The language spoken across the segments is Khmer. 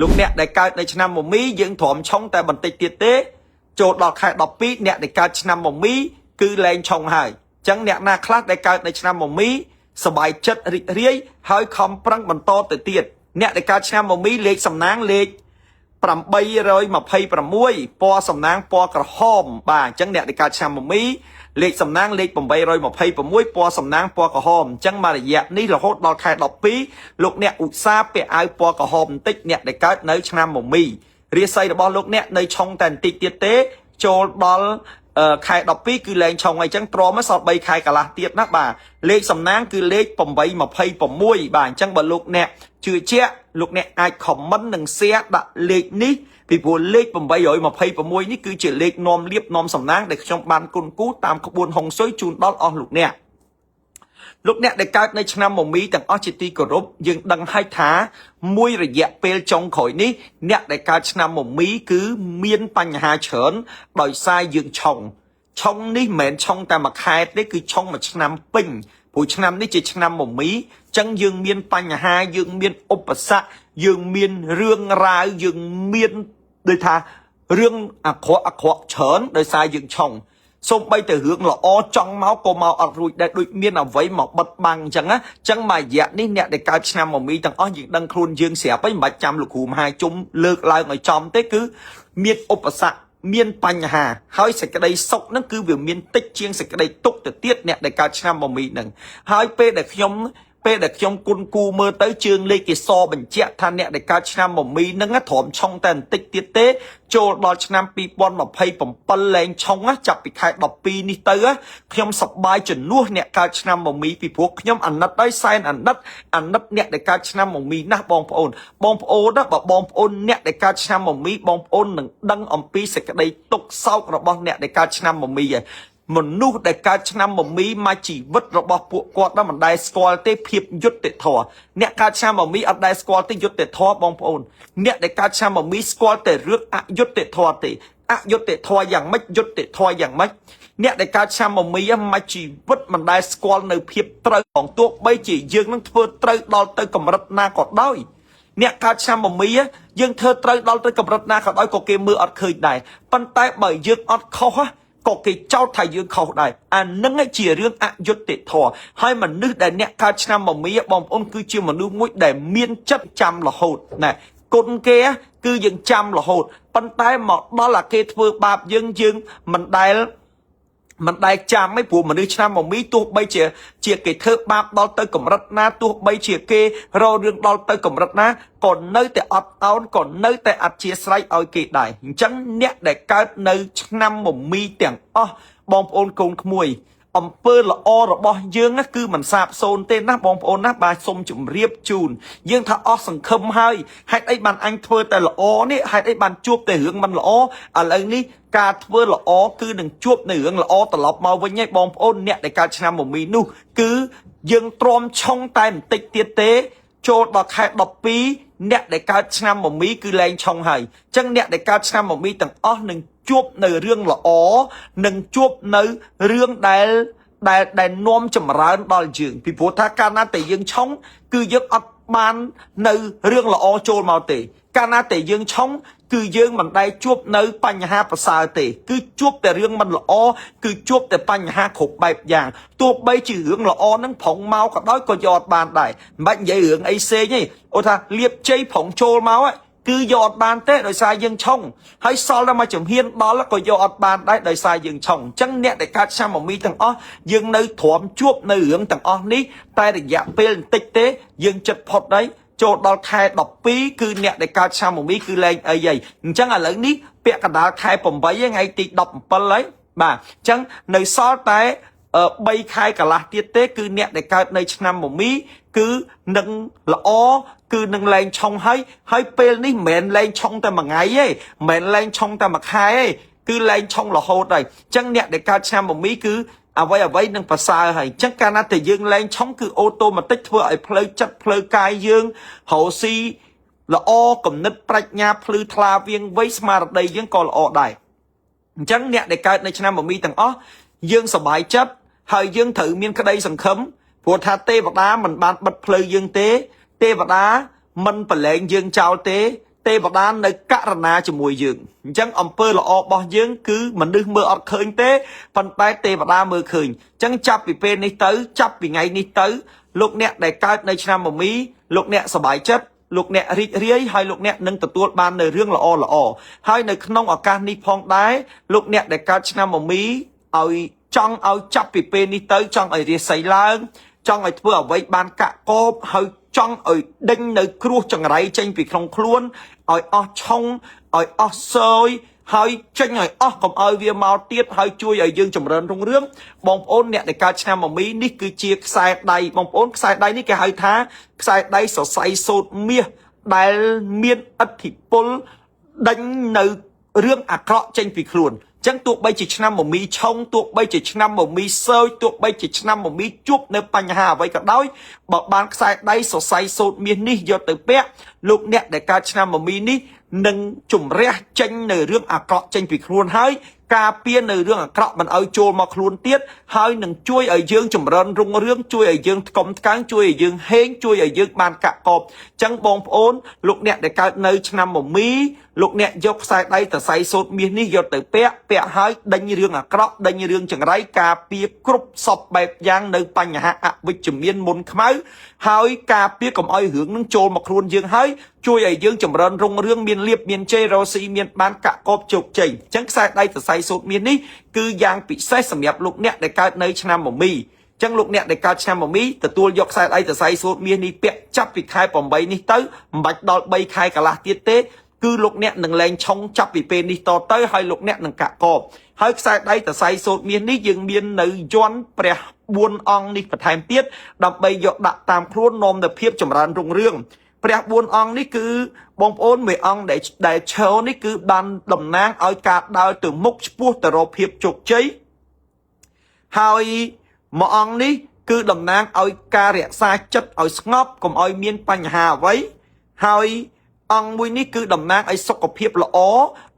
លោកអ្នកដែលកើតនៅឆ្នាំមមីយើងទ្រាំឆុងតែបន្តិចទៀតទេចូលដល់ខែ12អ្នកដែលកើតឆ្នាំមមីគឺលែងឆុងហើយអញ្ចឹងអ្នកណាខ្លះដែលកើតនៅឆ្នាំមមីសบายចិត្តរីករាយហើយខំប្រឹងបន្តទៅទៀតអ្នកដែលកើតឆ្នាំមមីលេខសំណាងលេខ 826ពណ៌សំណាងពណ៌ក្រហមបាទអញ្ចឹងអ្នកដែលកើតឆ្នាំមមីលេខសំណាងលេខ826ពណ៌សំណាងពណ៌ក្រហមអញ្ចឹងមករយៈនេះរហូតដល់ខែ12លោកអ្នកឧស្សាហ៍ពាក់អាវពណ៌ក្រហមបន្តិចអ្នកដែលកើតនៅឆ្នាំមមីរាសីរបស់លោកអ្នកនៅឆុងតែបន្តិចទៀតទេចូលដល់ខែ12គឺលែងឆុងអីចឹងទ្រាំសល់3ខែកន្លះទៀតណាបាទលេខសំណាងគឺលេខ826បាទអញ្ចឹងបើលោកអ្នកជឿជាក់លោកអ្នកអាច comment និង share ដាក់លេខនេះពីព្រោះលេខ826នេះគឺជាលេខនាំលៀបនាំសំណាងដែលខ្ញុំបានគុណគូតាមក្បួនហុងស៊ុយជូនដល់អស់លោកអ្នកលោកអ្នកដែលកើតនៅឆ្នាំមមីទាំងអស់ជាទីគោរពយើងដឹងហើយថាមួយរយៈពេលចុងក្រោយនេះអ្នកដែលកើតឆ្នាំមមីគឺមានបញ្ហាច្រើនដោយសារយើងឆុងឆុងនេះមិនមែនឆុងតែមួយខែទេគឺឆុងមួយឆ្នាំពេញព្រោះឆ្នាំនេះជាឆ្នាំមមីចឹងយើងមានបញ្ហាយើងមានឧបសគ្គយើងមានរឿងរ៉ាវយើងមានដូចថារឿងអាក្រក់អាក្រក់ច្រើនដោយសារយើងឆុងសូម្បីតែរឿងល្អចង់មកក៏មកអត់រួចដែរដូចមានអ្វីមកបិទបាំងអញ្ចឹងណាអញ្ចឹងមួយរយៈនេះអ្នកដែលកើតឆ្នាំមមីទាំងអស់យើងដឹងខ្លួនយើងស្រាប់ហើយមិនបាច់ចាំលោកគ្រូមហាជុំលើកឡើងឲ្យចំទេគឺមានឧបសគ្គមានបញ្ហាហើយសេចក្តីសុខហ្នឹងគឺវាមានតិចជាងសេចក្តីទុក្ខទៅទៀតអ្នកដែលកើតឆ្នាំមមីហ្នឹងហើយពេលដែលខ្ញុំពេលដែលខ្ញុំគុណគូមើលទៅជើងលេខគេសបញ្ជាក់ថាអ្នកដែលកើតឆ្នាំមមីហ្នឹងទ្រាំឆុងតែបន្តិចទៀតទេចូលដល់ឆ្នាំ2027លែងឆុងចាប់ពីខែ12នេះទៅខ្ញុំសប្បាយជំនួសអ្នកកើតឆ្នាំមមីពីព្រោះខ្ញុំអាណិតដោយសែនអាណិតអាណិតអ្នកដែលកើតឆ្នាំមមីណាស់បងប្អូនបងប្អូនណាបើបងប្អូនអ្នកដែលកើតឆ្នាំមមីបងប្អូននឹងដឹងអំពីសេចក្តីទុក្ខសោករបស់អ្នកដែលកើតឆ្នាំមមីហើយមនុស្សដែលកើតឆ្នាំមមីមកជីវិតរបស់ពួកគាត់ដល់មិនដែលស្គាល់ទេភាពយុត្តិធម៌អ្នកកើតឆ្នាំមមីអត់ដែលស្គាល់ទេយុត្តិធម៌បងប្អូនអ្នកដែលកើតឆ្នាំមមីស្គាល់តែរឿងអយុត្តិធម៌ទេអយុត្តិធម៌យ៉ាងម៉េចយុត្តិធម៌យ៉ាងម៉េចអ្នកដែលកើតឆ្នាំមមីមកជីវិតមិនដែលស្គាល់នៅភាពត្រូវផងទោះបីជាយើងនឹងធ្វើត្រូវដល់ទៅកម្រិតណាក៏ដោយអ្នកកើតឆ្នាំមមីយើងធ្វើត្រូវដល់ទៅកម្រិតណាក៏ដោយក៏គេមើលអត់ឃើញដែរប៉ុន្តែបើយើងអត់ខុសក៏គេចោទថាយើងខុសដែរអានឹងជារឿងអយុត្តិធម៌ហើយមនុស្សដែលអ្នកកើតឆ្នាំមមីបងប្អូនគឺជាមនុស្សមួយដែលមានចិត្តចាំរហូតណាគុណគេគឺយើងចាំរហូតប៉ុន្តែមកដល់អាគេធ្វើបាបយើងយើងមិនដែលមិនដែលចាំទេព្រោះមនុស្សឆ្នាំមមីទោះបីជាជាគេធ្វើបាបដល់ទៅកម្រិតណាទោះបីជាគេរករឿងដល់ទៅកម្រិតណាក៏នៅតែអត់ឱនក៏នៅតែអធិស្ឋានឲ្យគេដែរអញ្ចឹងអ្នកដែលកើតនៅឆ្នាំមមីទាំងអស់បងប្អូនកូនក្មួយអំពើល្អរបស់យើងណាគឺមិនសាបសូន្យទេណាបងប្អូនណាបាទសូមជម្រាបជូនយើងថាអស់សង្ឃឹមហើយហេតុអីបានអញធ្វើតែល្អនេះហេតុអីបានជួបតែរឿងមិនល្អឥឡូវនេះការធ្វើល្អគឺនឹងជួបនៅរឿងល្អត្រឡប់មកវិញហើយបងប្អូនអ្នកដែលកើតឆ្នាំមមីនោះគឺយើងទ្រាំឆុងតែបន្តិចទៀតទេចូលដល់ខែ12អ្នកដែលកើតឆ្នាំមមីគឺលែងឆុងហើយអញ្ចឹងអ្នកដែលកើតឆ្នាំមមីទាំងអស់នឹងជួបនៅរឿងល្អនឹងជួបនៅរឿងដែលដែលដែលនាំចម្រើនដល់យើងពីព្រោះថាកាលណាតែយើងឆុងគឺយើងអត់បាននៅរឿងល្អចូលមកទេកាលណាតែយើងឆុងគឺយើងមិនដែលជួបនៅបញ្ហាប្រសើរទេគឺជួបតែរឿងមិនល្អគឺជួបតែបញ្ហាគ្រប់បែបយ៉ាងទោះបីជារឿងល្អនឹងប្រងមកក៏ដោយក៏យកអត់បានដែរមិនបាច់និយាយរឿងអីផ្សេងទេអូថាលៀបជ័យប្រងចូលមកគឺយកអត់បានទេដោយសារយើងឆុងហើយសល់តែមួយជំហានដល់ក៏យកអត់បានដែរដោយសារយើងឆុងអញ្ចឹងអ្នកដែលកើតឆ្នាំមមីទាំងអស់យើងនៅទ្រាំជួបនៅរឿងទាំងអស់នេះតែរយៈពេលបន្តិចទេយើងចិត្តផុតហើយចូលដល់ខែ12គឺអ្នកដែលកើតឆ្នាំមមីគឺលែងអីហើយអញ្ចឹងឥឡូវនេះពាក់កណ្ដាលខែ8ថ្ងៃទី17ហើយបាទអញ្ចឹងនៅសល់តែ3ខែកន្លះទៀតទេគឺអ្នកដែលកើតនៅឆ្នាំមមីគឺនឹងល្អគឺនឹងលែងឆុងហើយហើយពេលនេះមិនមែនលែងឆុងតែមួយថ្ងៃទេមិនមែនលែងឆុងតែមួយខែទេគឺលែងឆុងរហូតហើយអញ្ចឹងអ្នកដែលកើតឆ្នាំមមីគឺអ្វីអ្វីនឹងប្រសើរហើយអញ្ចឹងកាលណាតែយើងលែងឆុងគឺautomatic ធ្វើឲ្យផ្លូវចិត្តផ្លូវកាយយើងរកស៊ីល្អគំនិតប្រាជ្ញាភ្លឺថ្លាវៀងវៃស្មារតីយើងក៏ល្អដែរអញ្ចឹងអ្នកដែលកើតនៅឆ្នាំមមីទាំងអស់យើងសប្បាយចិត្តហើយយើងត្រូវមានក្តីសង្ឃឹមព្រោះថាទេវតាមិនបានបិទផ្លូវយើងទេទេវតាមិនប្រឡែងយើងចោលទេទេ ទេវតានៅករណាជាមួយយើងអញ្ចឹងអំពើល្អរបស់យើងគឺមនុស្សមើលអត់ឃើញទេប៉ុន្តែទេវតាមើលឃើញអញ្ចឹងចាប់ពីពេលនេះទៅចាប់ពីថ្ងៃនេះទៅលោកអ្នកដែលកើតនៅឆ្នាំមមីលោកអ្នកសប្បាយចិត្តលោកអ្នករីករាយហើយលោកអ្នកនឹងទទួលបាននៅរឿងល្អល្អហើយនៅក្នុងឱកាសនេះផងដែរលោកអ្នកដែលកើតឆ្នាំមមីឲ្យចង់ឲ្យចាប់ពីពេលនេះទៅចង់ឲ្យរាសីឡើងចង់ឲ្យធ្វើអ្វីបានកាក់កបហើយចង់ឲ្យដេញនៅគ្រោះចង្រៃចេញពីក្នុងខ្លួនឲ្យអស់ឆុងឲ្យអស់សយហើយចេញឲ្យអស់កុំឲ្យវាមកទៀតហើយជួយឲ្យយើងចម្រើនរុងរឿងបងប្អូនអ្នកដែលកើតឆ្នាំមមីនេះគឺជាខ្សែដៃបងប្អូនខ្សែដៃនេះគេហៅថាខ្សែដៃសរសៃសូត្រមាសដែលមានឥទ្ធិពលដេញនៅរឿងអាក្រក់ចេញពីខ្លួនចឹងទោះបីជាឆ្នាំមមីឆុងទោះបីជាឆ្នាំមមីសើចទោះបីជាឆ្នាំមមីជួបនៅបញ្ហាអ្វីក៏ដោយបើបានខ្សែដៃសរសៃសូត្រមាសនេះយកទៅពាក់លោកអ្នកដែលកើតឆ្នាំមមីនេះនឹងជំរះចេញនៅរឿងអាក្រក់ចេញពីខ្លួនហើយការពារនៅរឿងអាក្រក់មិនឲ្យចូលមកខ្លួនទៀតហើយនឹងជួយឲ្យយើងចម្រើនរុងរឿងជួយឲ្យយើងថ្កុំថ្កើងជួយឲ្យយើងហេងជួយឲ្យយើងបានកាក់កបចឹងបងប្អូនលោកអ្នកដែលកើតនៅឆ្នាំមមីលោកអ្នកយកខ្សែដៃតសៃសូត្រមាសនេះយកទៅពាក់ពាក់ហើយដេញរឿងអាក្រក់ដេញរឿងចង្រៃការពារគ្រប់សពបែបយ៉ាងនៅបញ្ហាអវិជ្ជមានមុនខ្មៅហើយការពារកុំឲ្យរឿងនឹងចូលមកខ្លួនយើងហើយជួយឲ្យយើងចម្រើនរុងរឿងមានលៀបមានជ័យរកស៊ីមានបានកាក់កបជោគជ័យអញ្ចឹងខ្សែដៃសរសៃសូត្រមាសនេះគឺយ៉ាងពិសេសសម្រាប់លោកអ្នកដែលកើតនៅឆ្នាំមមីចឹងលោកអ្នកដែលកើតឆ្នាំមមីទទួលយកខ្សែដៃសរសៃសូត្រមាសនេះពាក់ចាប់ពីខែ8នេះទៅមិនបាច់ដល់3ខែកន្លះទៀតទេគឺលោកអ្នកនឹងលែងឆុងចាប់ពីពេលនេះតទៅហើយលោកអ្នកនឹងកាក់កបហើយខ្សែដៃតសៃសូត្រមាសនេះយើងមាននៅយន្តព្រះ4អង្គនេះបន្ថែមទៀតដើម្បីយកដាក់តាមខ្លួននាំទៅភាពចម្រើនរុងរឿងព្រះ4អង្គនេះគឺបងប្អូនមួយអង្គដែលឈរនេះគឺបានតំណាងឲ្យការដើរទៅមុខឆ្ពោះទៅរកភាពជោគជ័យហើយមួយអង្គនេះគឺតំណាងឲ្យការរក្សាចិត្តឲ្យស្ងប់កុំឲ្យមានបញ្ហាអ្វីហើយអង្គមួយនេះគឺតំណាងឲ្យសុខភាពល្អ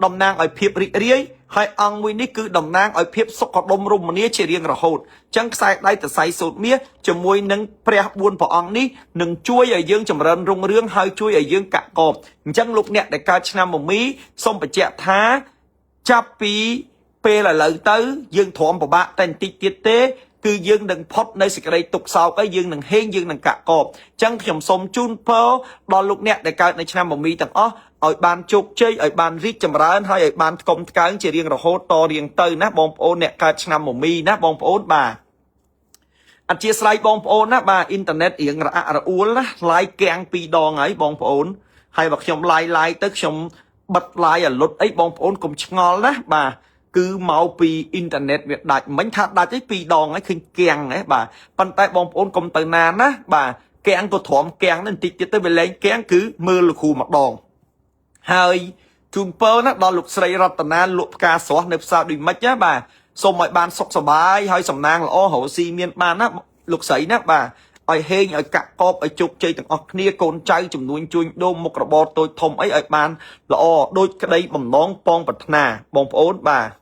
តំណាងឲ្យភាពរីករាយហើយអង្គមួយនេះគឺតំណាងឲ្យភាពសុខដុមរមនាជារៀងរហូតចឹងខ្សែដៃតសៃសូត្រមាសជាមួយនឹងព្រះ4ព្រះអង្គនេះនឹងជួយឲ្យយើងចម្រើនរុងរឿងហើយជួយឲ្យយើងកាក់កបអញ្ចឹងលោកអ្នកដែលកើតឆ្នាំមមីសូមបញ្ជាក់ថាចាប់ពីពេលឥឡូវទៅយើងទ្រាំពិបាកតែបន្តិចទៀតទេគឺយើងនឹងផុតនៅសេចក្តីទុក្ខសោកហើយយើងនឹងហេងយើងនឹងកាក់កបអញ្ចឹងខ្ញុំសូមជូនពរដល់លោកអ្នកដែលកើតនៅឆ្នាំមមីទាំងអស់ឲ្យបានជោគជ័យឲ្យបានរីកចម្រើនហើយឲ្យបានថ្កុំថ្កើងជារៀងរហូតតរៀងទៅណាបងប្អូនអ្នកកើតឆ្នាំមមីណាបងប្អូនបាទអធិស្ឋានបងប្អូនណាបាទអ៊ីនធឺណិតរៀងរអាក់រអួលណា live កាំងពីរដងហើយបងប្អូនហើយបើខ្ញុំ live live ទៅខ្ញុំបិទ live ឲ្យលុតអីបងប្អូនកុំឆ្ងល់ណាបាទគឺមកពីអ៊ីនធឺណិតវាដាច់មិញថាដាច់ឯងពីរដងហើយឃើញកាំងហ៎បាទប៉ុន្តែបងប្អូនកុំទៅណាណាបាទកាំងក៏ទ្រាំកាំងនឹងបន្តិចទៀតទៅវាលែងកាំងគឺមើលលោកគ្រូម្ដងហើយជូនពរណាដល់លោកស្រីរតនាលក់ផ្កាស្រស់នៅផ្សារដូចម៉េចណាបាទសូមឲ្យបានសុខសប្បាយហើយសំណាងល្អរកស៊ីមានបានណាលោកស្រីណាបាទឲ្យហេងឲ្យកាក់កបឲ្យជោគជ័យទាំងអស់គ្នាកូនចៅចំនួនជួញដូរមុខរបរតូចធំអីឲ្យបានល្អដូចក្តីបំណងប៉ងប្រាថ្នាបងប្អូនបាទ